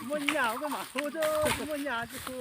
Muaj nyaj koj mam hu, muaj nyaj tsis hu.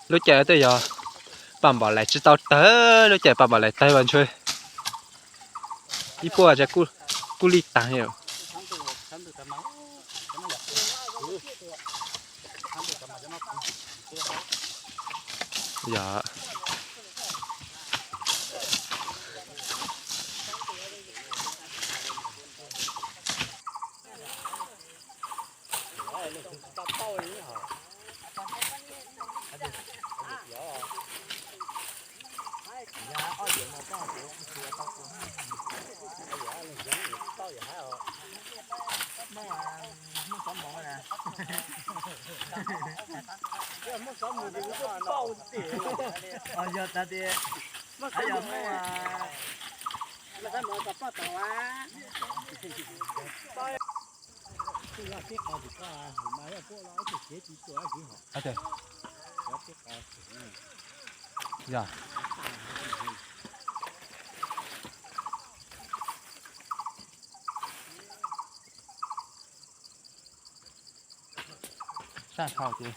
Lub caij twb yog paj npam lais tsis tau tawg, lub caij paj npam lais tawg mas ntshe ib puas kuj li taag. Yog. Yog tas tias Yog. Sab dhau ces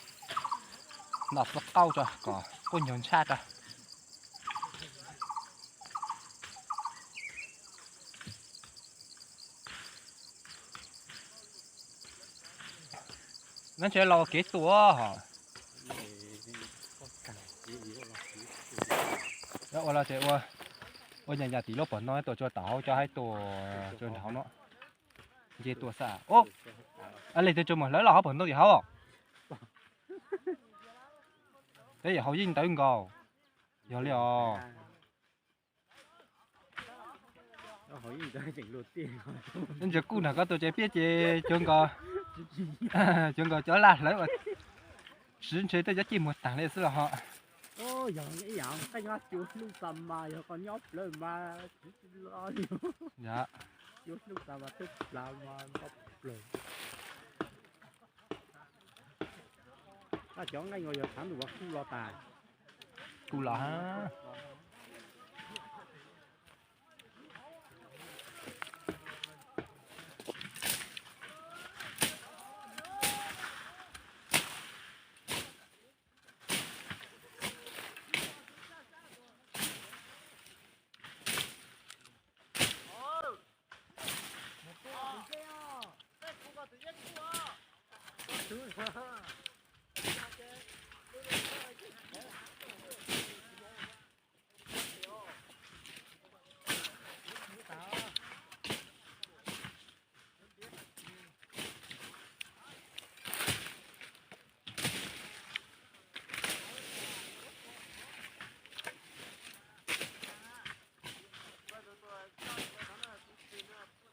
noj xwb qaub tso kom quab nyuag ntshab tso. Nab ntshe los kev tuaj hos. Ua los ces ua, ua nyas nyas tim lub pom no tuaj tsuas tom hauv cov haib tuaj tsuas nrog hauv no. Nce tuaj xwb. Ub, li twg tsuas mus hlawv los hauv pom ntoo tim hauv. Peb yam hauv yeej ntawv nkaus. Yog li os. Ntsia kuj nrog koj tuaj ces peb ces cuag nkaus, cuag nkaus cov laj hlawv uas siv ntshe tej cov cij muag tag li xwb los ho. Yog ib yam nqaij nyob cuag hlub tas mas yog qhov nyob plawv mas tsis los li. Cuag hlub tas mas twb plaws mas nto plawg. Cov nqaij no yog tshav ntuj mas kuj los tas. Kuj los.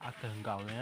Av kawg nkaus li.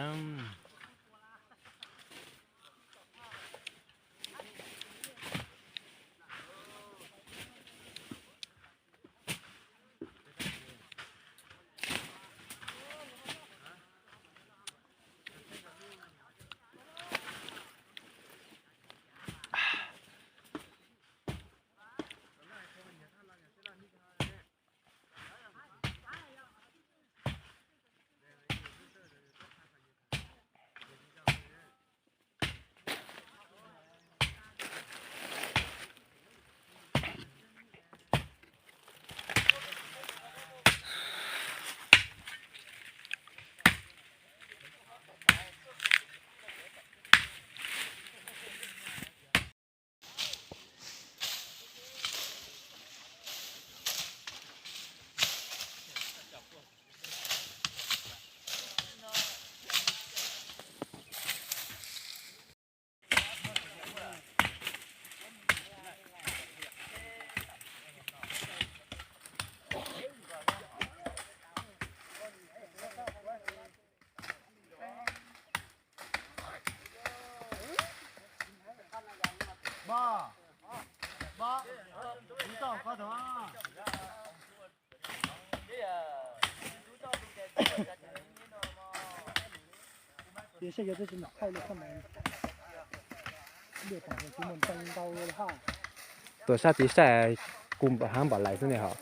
Tuas sab tid saib kuv hab npam lais xwb ne hos.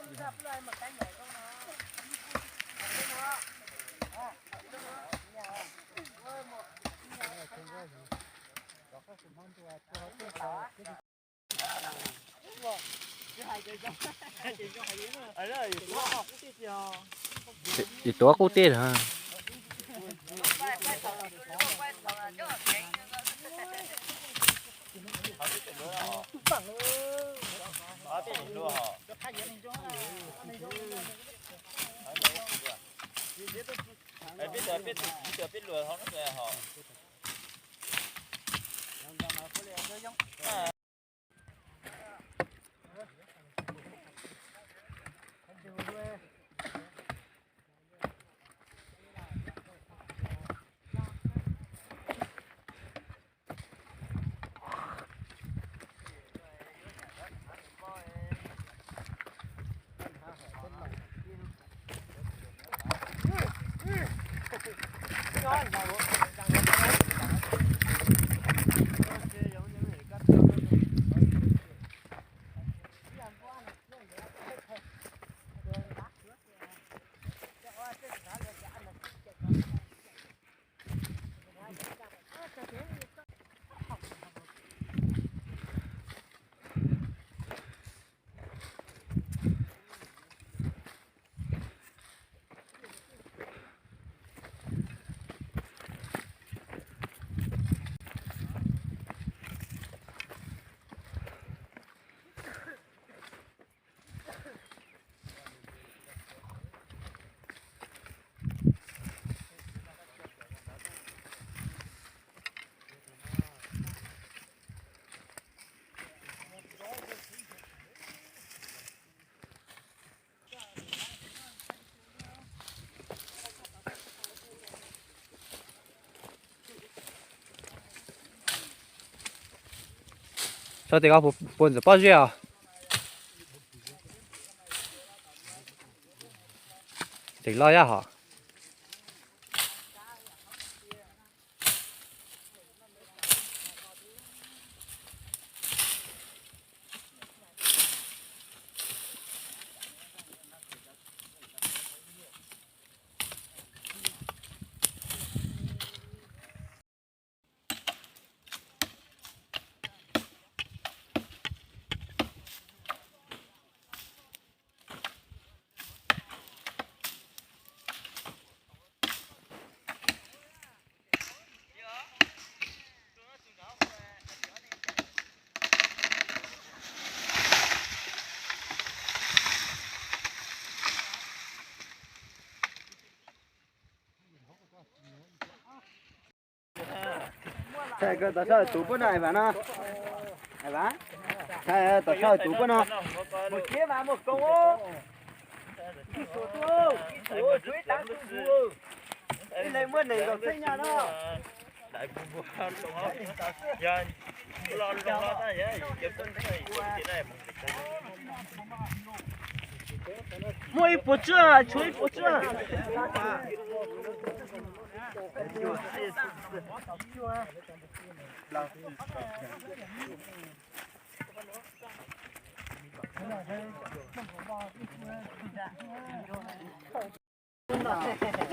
Yus tuav qub teb lawm. Tso tes ko puas ntxim pob zeb os? Tes loj yaj hos. Txhais kawg tom sab tus pub no Ais Vam no. Ais Vam, txhais tom sab tus pub no. Mus kiv mas mus koom. Ib tug tuaj, ib tug tuaj ib tag tus tus. Ib leeg muaj nees nkaum txheej nyaj no. Muaj ib puas tsawg, tshuav ib puas tsawg.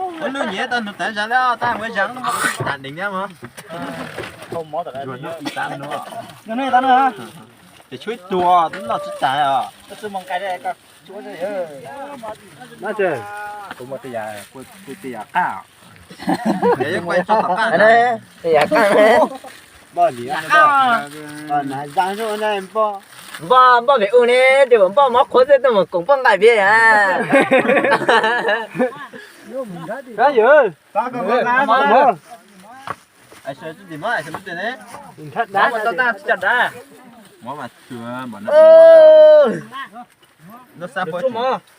Ua lub nyiam tau nug tas zas lawm, tab mus zas no tas deev nyab mog. Tes tshuav ib tug, twb noj tsis tas os. Kuv muaj tej yam, kuv tej yam qaj. Tej yam qaj. Npoj li, npoj, na zas zoo na npoj. Npoj, npoj pem u ne, tes npoj mov qhuav xwb tuaj mus koom poj nqaij pem. Yawg,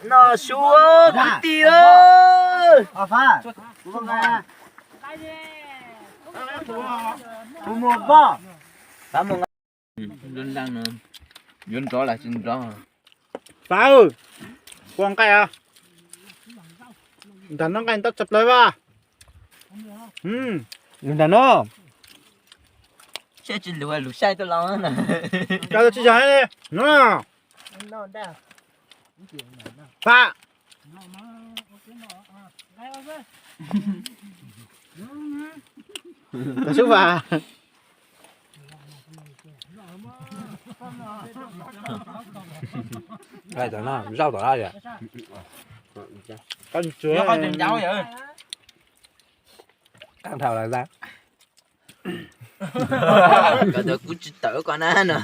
no su kwv tij. Yuav nrov los tsis nrov. Fav, kua nqaij, nrog noj nqaij ntau tshaj plaws vas. Lus ntag no. Saib tsis lus, lus saib tuaj los. Cov tsis yog no. Pam. Cov xub vas. Zaum tom no, zaum tom no. Qab dhau lawm ntag. Kuv tsis tawm koj na no.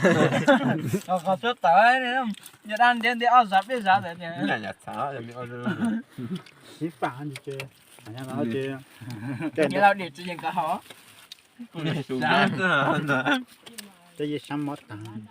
Qhov tsuab tawm, yog dab ntiab ntiab ob zav peb zav tawm tias. Xiv fam ces, ces laus dim tsis yeej koj hov. Ces yeej sab mob taag.